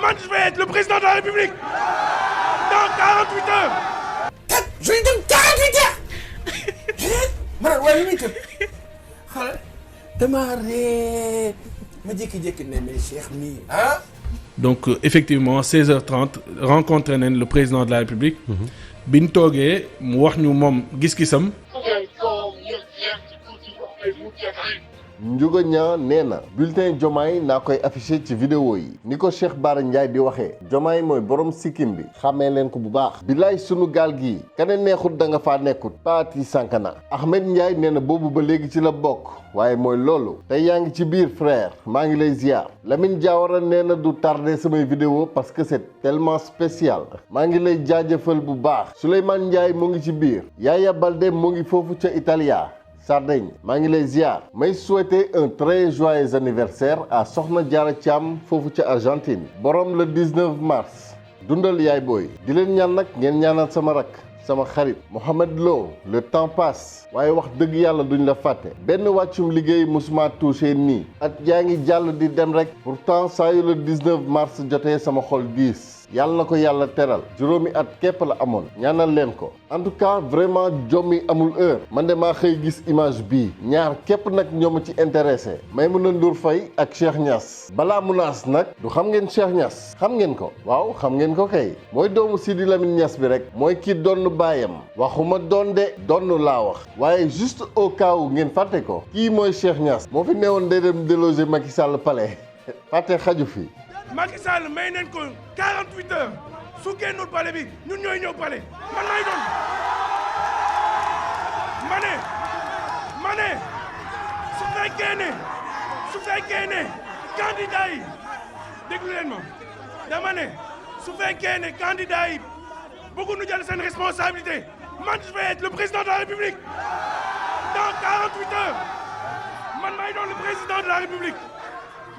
man je vais être le président de la République dans 48 heures. Je vais dem 48 heures. man waaye li muy tëb xale damaa ree ma jékki-jékki ne mais Cheikh mi ah. Donc effectivement 16h30 rencontré nañ le président de la République. bi ñu toogee mu wax ñu moom gis-gisam. Ndiouga Niang nee na bulletin Diomaye naa koy affiché ci vidéo yi ni ko Cheikh Bara Ndiaye di waxee Diomaye mooy borom sikkim bi xàmmee leen ko bu baax bilaay sunu gaal gii kane neexut da nga faa nekkut paati Sankana Ahmed Ndiaye nee na boobu ba léegi ci la bokk waaye mooy loolu tey yaa ngi ci biir frère maa ngi lay ziar Lamine Diawara nee na du tardé samay vidéo parce que c'est tellement spécial maa ngi lay jaajëfal bu baax Souleymane Ndiaye mu ngi ci biir Yaya Baldé mu ngi foofu ca Italia Sardaigne maa ngi lay ziar may souhaiter un très joyeux anniversaire à Soxna Diarra Thiam foofu ca Argentine borom le 19 mars dundal yaay booy di leen ñaan nag ngeen ñaanal sama rak sama xarit Mohamed Lo le temps passe waaye wax dëgg yàlla duñ la fàtte benn wàccum liggéey musuma touché nii at yaa ngi jàll di dem rek pourtant saa yu le 19 mars jotee sama xol diis yàlla na ko yàlla teral juróomi at képp la amoon ñaanal leen ko en tout cas vraiment jommi amul heure man de maa xëy gis image bii ñaar képp nag ñoo ma ci intéressé Maïmouna Ndour Faye ak Cheikh Niass balaa munaas nag du xam ngeen Cheikh Niass xam ngeen ko waaw xam ngeen ko kay mooy doomu Sidi Lamine Niass bi rek mooy ki donn baayam waxuma doon de donn laa wax waaye juste au cas où ngeen fàtte ko kii mooy Cheikh Niass moo fi newoon day dem déloger Macky Sall palais fàtte xaju fi Macky Sall may nañ ko 48 heures su génnul palais bi ñun ñooy ñëw palais man may doon ma ne su fekkee ne candidat yi déglu leen ma dama ne su fekkee ne candidat yi bëgguñu jël seen responsabilité man je vais être le président de la République dans 48 heures man may doon le président de la République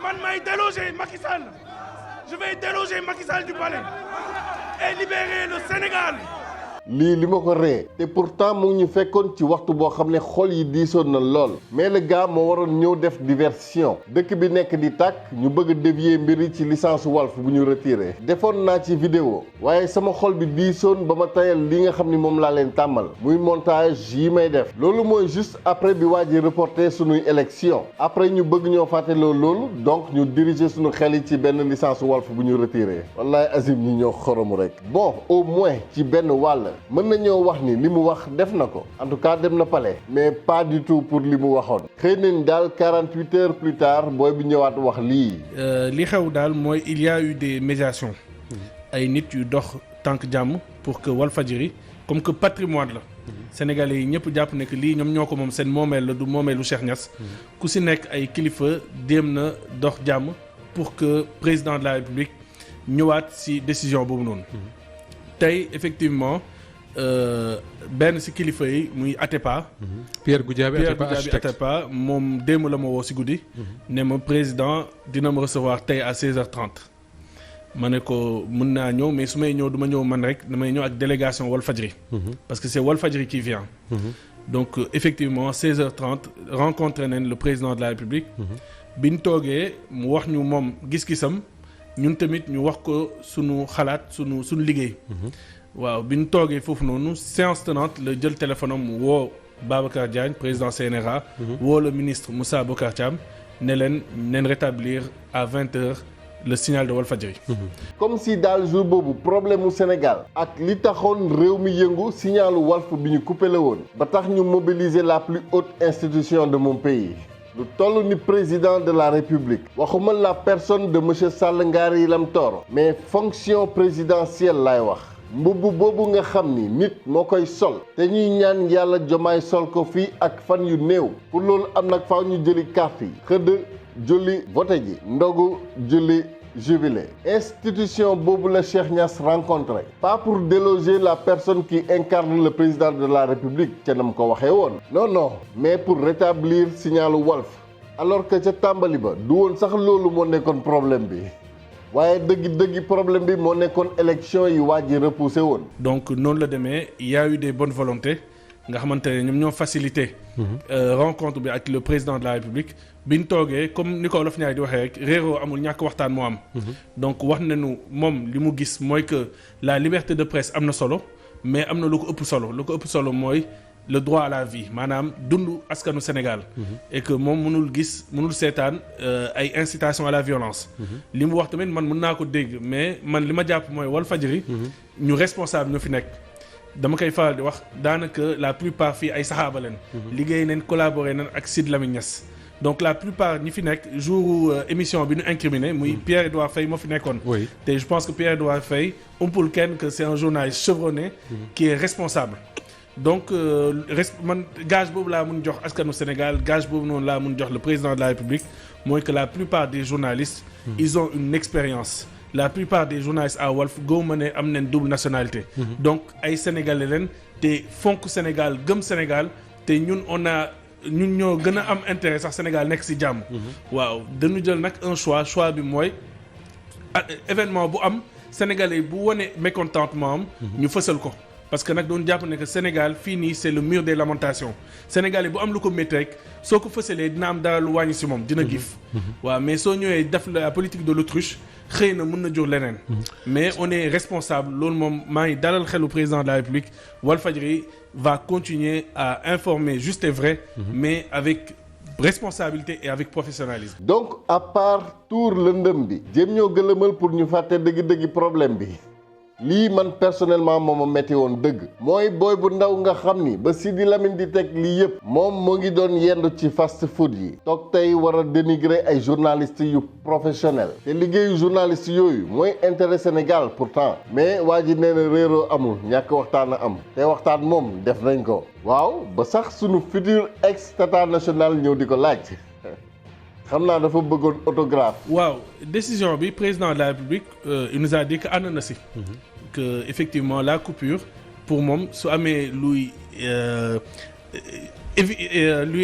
man may déloger Macky Sall. Je vais déloger Macky Sall du palais et libérer le Sénégal. lii li ma ko ree te pourtant mu ngi ñu fekkoon ci waxtu boo xam ne xol yi diisoon na lool mais le gars moo waroon ñëw def diversion dëkk bi nekk di tàkk ñu bëgg a dévier mbir yi ci licence Walf bu ñu retiré defoon naa ci vidéo waaye sama xol bi diisoon ba ma tayal li nga xam ni moom laa leen tàmmal muy montage yi may def loolu mooy juste après bi waa ji reporté sunuy élection après ñu bëgg ñoo fàtteloo loolu donc ñu diriger sunu xel yi ci benn licence Walf bu ñu retiré wallaay Azim ñi ñoo xoromu rek bon au moins ci benn wàll mën nañoo wax ni li mu wax def na ko en tout cas dem na palais mais pas du tout pour li mu waxoon xëy nañ daal 48 heures plus tard booy bi ñëwaat wax lii. li xew daal mooy il y a eu des médiations. ay nit yu dox tànk jàmm pour que Walfadjri comme que patrimoine la. Sénégalais yi ñëpp jàpp ne que lii ñoom ñoo ko moom seen moomeel la du moomeelu Cheikh Niass. ku si nekk ay kilifa déem na dox jàmm pour que président de la République ñëwaat si décision boobu noonu. tey effectivement. benn si kilifa yi muy Atepa. Pierre Goudiaby Atepa moom démb la ma woo si guddi. ne ma président dina ma recevoir tey à 16h30. ma ne ko mën naa ñëw mais su may ñëw du ma ñëw man rek damay ñëw ak délégation Walfadjri. parce que c'est Walfadjri qui vient. donc effectivement 16h30 rencontré nañ le président de la République. bi ñu toogee mu wax ñu moom gis-gisam ñun tamit ñu wax ko sunu xalaat sunu liggéey. waaw bi ñu toogee foofu noonu séance tenante la jël téléphone am woo Babacar Diagne président CNRA. woo le ministre Moussa Bocar Thiam ne leen neen rétablir à 20h le signal de Walfadjri. comme si daal jour boobu problème mu Sénégal ak li taxoon réew mi yëngu signalu Walf bi ñu coupé la woon. ba tax ñu mobiliser la plus haute institution de mon pays. lu toll ni président de la République. waxuma la personne de monsieur Sall Ngari Lam Toro. mais fonction présidentielle laay wax. mbubb boobu nga xam ni nit moo koy sol te ñuy ñaan yàlla jomaay sol ko fii ak fan yu néew pour loolu am nag faaw ñu jëli carte yi xëdd julli voté ji ndogu julli jubilé institution boobu la Cheikh Niass rencontré pas pour déloger la personne qui incarne le président de la République ca nam ko waxee woon non mais pour rétablir signalu Walf alors que ca tàmbali ba du woon sax loolu moo nekkoon problème bi waaye dëggi problème bi moo nekkoon élection yi waa ji repoussé woon. donc noonu la demee il y a eu des bonnes volontés nga xamante ne ñoom ñoo facilité rencontre bi ak le président de la République bi ñu toogee comme ni ko Wolof Njaay di waxee rek réeroo amul ñàkk waxtaan moo am donc wax nañu moom li mu gis mooy que la liberté de presse am na solo mais am na lu ko ëpp solo mooy le droit à la vie maanaam dundu askanu Sénégal et que moom mënul seetaan ay incitation à la violence li mu wax tamit man mën naa ko dégg mais man li ma jàpp mooy Walfadjri ñu responsable ñoo fi nekk dama koy faral di wax daanaka la plupart fii ay saxaaba leen liggéey nañ collaboré nañ ak Sidy Lamine Niass donc la plupart ñi fi nekk jour émission bi ñu incriminé muy Pierre-Edouard Faye moo fi nekkoon te je pense que Pierre-Edouard Faye umpul kenn que c'est un journaliste chevronné qui est responsable donc man gage boobu laa mun jox askanu Sénégal gage boobu noonu laa mun jox le président de la République mooy que la plupart des journalistes ils ont une expérience la plupart des journalistes à Walf góobu ne am nañ double nationalité donc ay sénégalais leen te fonk Sénégal gëm Sénégal te ñun ñoo gën a am intérêt sax Sénégal nekk ci jàmm waaw dañu jël nag un choix bi mooy événement bu am sénégalais bu wone mécontentement am ñu fësal ko parce que nag doon jàpp ne que Sénégal fii nii c'est le mur des lamentations sénégalais bu am lu ko métti rek soo ko fësalee dina am dara lu wàññi ci moom dina gif waaw mais soo ñëwee def la politique de l'autruche xëy na mën na jur leneen mais on est responsable loolu moom maa ngi dalal xelu président de la République Walfadjri va continuer à informer juste et vrai mais avec responsabilité et avec professionnalisme. donc à part tour lëndëm bi jéem ñoo gëlëmal pour ñu fàtte dëgg-dëgg problème bi lii man personnellement moo ma metti woon dëgg mooy booy bu ndaw nga xam ni ba Sidy Lamine di teg lii yëpp moom moo ngi doon yendu ci fast food yi toog tey war a dénigrer ay journalistes yu professionnel te liggéeyu journalistes yooyu mooy intérêt Sénégal pourtant mais waa ji nee na réeroo amul ñàkk waxtaan a am te waxtaan moom def nañ ko waaw ba sax sunu futur ex tata national ñëw di ko laaj xam naa dafa bëggoon autographe. waaw décision bi président de la République il nous a dit que ànd na si. que effectivement la coupure pour moom su amee luy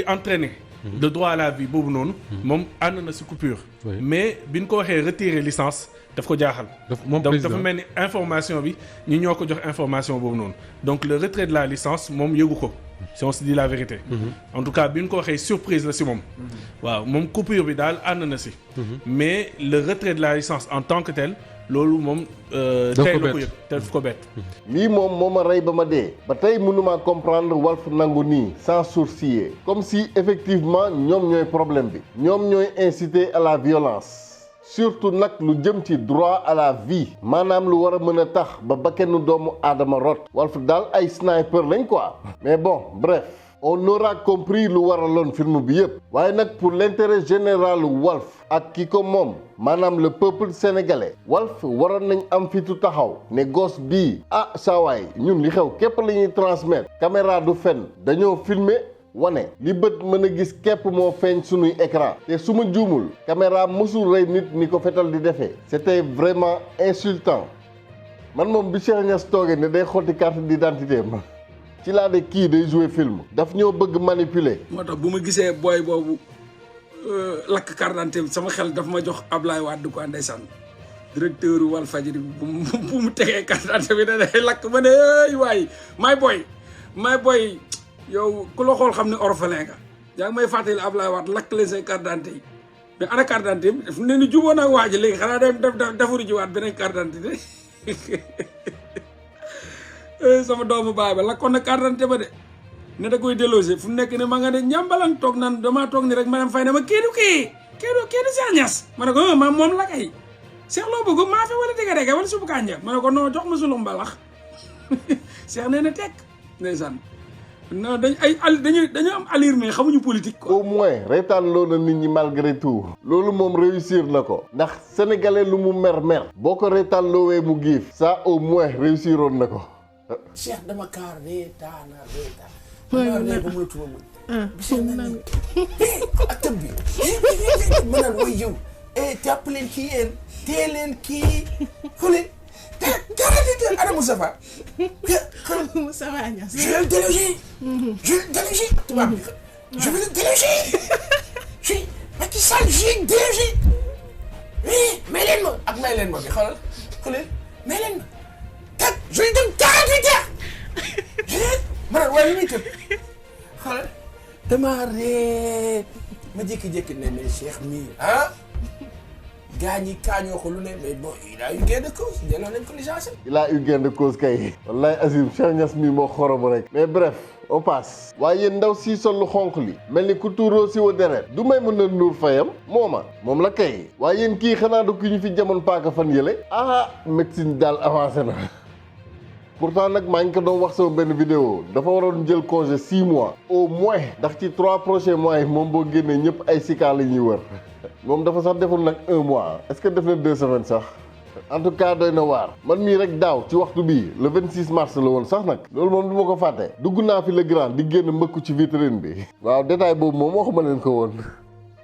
entraîner. de droit à la vie boobu noonu. moom ànd na si coupure. mais bi ñu ko waxee retirer licence daf ko jaaxal. donc dafa mel ni information bi ñi ñoo ko jox information boobu noonu donc le retrait de la licence moom yëgu ko. si on se dit la vérité. en tout cas bi ñu ko waxee surprise la si moom. waaw moom coupure bi daal ànd na si. mais le retrait de la licence en tant que tel loolu moom. tey la ko yëg tey daf ko bett. lii moom moo ma rey ba ma dee. ba tey mënuma comprendre Walf nangu nii sans sourciller. comme si effectivement ñoom ñooy problème bi. ñoom ñooy inciter à la violence. surtout nag lu jëm ci droit à la vie maanaam lu war a mën a tax ba bakkenu doomu aadama rot Walf daal ay sniper lañ quoi mais bon bref on aura compris lu waraloon film bi yëpp waaye nag pour l'intérêt général Walf ak ki ko moom maanaam le peuple sénégalais Walf waroon nañ am fitu taxaw ne gosse bii saawaay ñun li xew képp la ñuy transmettre caméra du fen dañoo filmer wane li bët mën a gis képp moo feeñ sunuy écran te su ma juumul caméra mësul rey nit ni ko fetal di defee c'était vraiment insultant man moom bi Cheikh Niass toogee ne day xotti carte d'identité ma ci laa de kii day jouer film daf ñoo bëgg manipuler. moo tax bu ma gisee booy boobu lakk carte d'identité sama xel daf ma jox Ablaye Wade ko ndeysaan directeur Walfadjri bu mu tegee carte d'identité bi da day lakk ma ne waay my boy yow ku la xool xam ne orphelin nga yaa ngi may fàttali Ablaye Wade lakk leen say carte d'identité yi mais ana carte d'identité bi daf ne ni jubóo nag waa ji léegi xanaa dem defuru ji waat beneen carte d'identité sama doomu baay ba lakkoon na carte d'identité ba de ne da koy délogé fu nekk ne ma nga ne ñambalang toog naan damaa toog ni rek madame Faye ne ma kii du Cheikh Niass ma ne ko ma moom la kay Cheikh loo bëgg maa fi wala dégg wala subu kànja ma ne ko non jox ma sulum mbalax Cheikh nee na tekk ndeysaan non dañu am allure mais xamuñu politique quoi. au moins reetaan loo na nit ñi malgré tout. loolu moom réussir na ko. ndax sénégalais lu mu mer. boo ko reetaan loowee mu giif. ça au moins réussiroon na ko. Cheikh dama kaar reetaan. dama ree ba mënatuma muñ. bisimilah naan ak tëb bi. ma naan way yow. jàpp leen kii yéen. tee leen kii. xule. Ana Moustapha. Moustapha Niass. Je vais le déloger. tubaab bi. Je vais le déloger. Macky Sall je vais le déloger. oui may leen ma ak may leen ma bi xoolal xoolal may leen ma. je vais dem 48 heures. ma ne waaye li muy tëb xoolal damaa ree ma jékki-jékki ne mais Cheikh mii gaa ñi kaañoo ko lu ne mais bon il a eu gain de cause delloo nañ ko licencié. il a eu gain de cause kay. wallaay Azim Cheikh Niass mii moo xorom rek. mais bref on passe. waaye yéen ndaw si sol lu xonq li mel ni ku tuuroo si wa deret du may mën a nuur fayam moom la kay. waaye yéen kii xanaa du ki ñu fi jamono paaka fan yële. médecine daal avancé na. pourtant nag maa ngi ko doon wax sama benn vidéo dafa waroon jël congé 6 mois au moins ndax ci 3 prochains mois yi moom boo génnee ñëpp ay sika la ñuy wër moom dafa sax deful nag 1 mois est-ce que def na 2 semaines sax en tout cas doy na waar man mii rek daaw ci waxtu bii le 26 mars la woon sax nag loolu moom du ma ko fàtte dugg naa fi le grand di génn mbëkku ci vitrine bi waaw détail boobu moom waxuma leen ko woon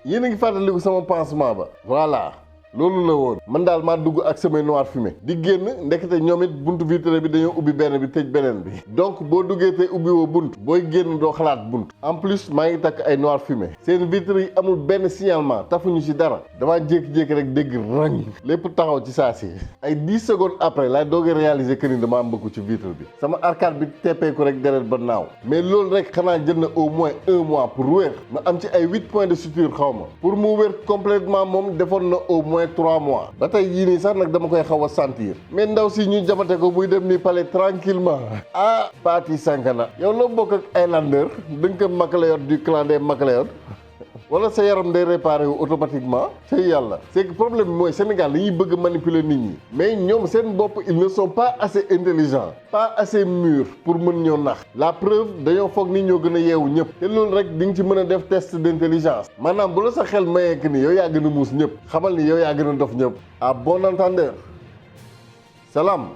yéen a ngi fàttaliku sama pansement ba voilà loolu la woon man daal maa dugg ak samay noir fumé di génn ndekete ñoom it buntu vitre bi dañoo ubbi benn bi tëj beneen bi donc boo duggee te ubbi woo bunt booy génn doo xalaat bunt en plus maa ngi takk ay noir fumé seen vitre yi amul benn signalement tafuñu ci dara damaa jékki-jékki rek dégg rang lépp taxaw ci saa si ay 10 secondes après laay doogee réaliser que ni damaa mbëkku ci vitre bi sama arcade bi teppeeku rek deret ba naaw mais loolu rek xanaa jël na au moins 1 mois pour wér ma am ci ay 8 points de suture xaw ma pour mu wér complètement moom defoon na au moins 3 mois ba tey yii nii sax nag dama koy xaw a sentir mais ndaw si ñu jamate ko buy dem ni palais tranquillement Paty Sankana yow loo bokk ak Highlander dënk MacLeod du clan des MacLeod wala sa yaram day réparé wu automatiquement c'est yàlla c'est que problème bi mooy Sénégal dañuy bëgg manipuler nit ñi mais ñoom seen bopp ils ne sont pas assez intelligents pas assez mûrs pour mën ñoo nax la preuve dañoo foog ni ñoo gën a yeewu ñëpp te loolu rek di nga ci mën a def test d'intelligence maanaam bu la sa xel mayee que ni yow yaa gën a muus ñëpp xamal ni yow yaa gën a dof ñëpp à bon entendeur salaam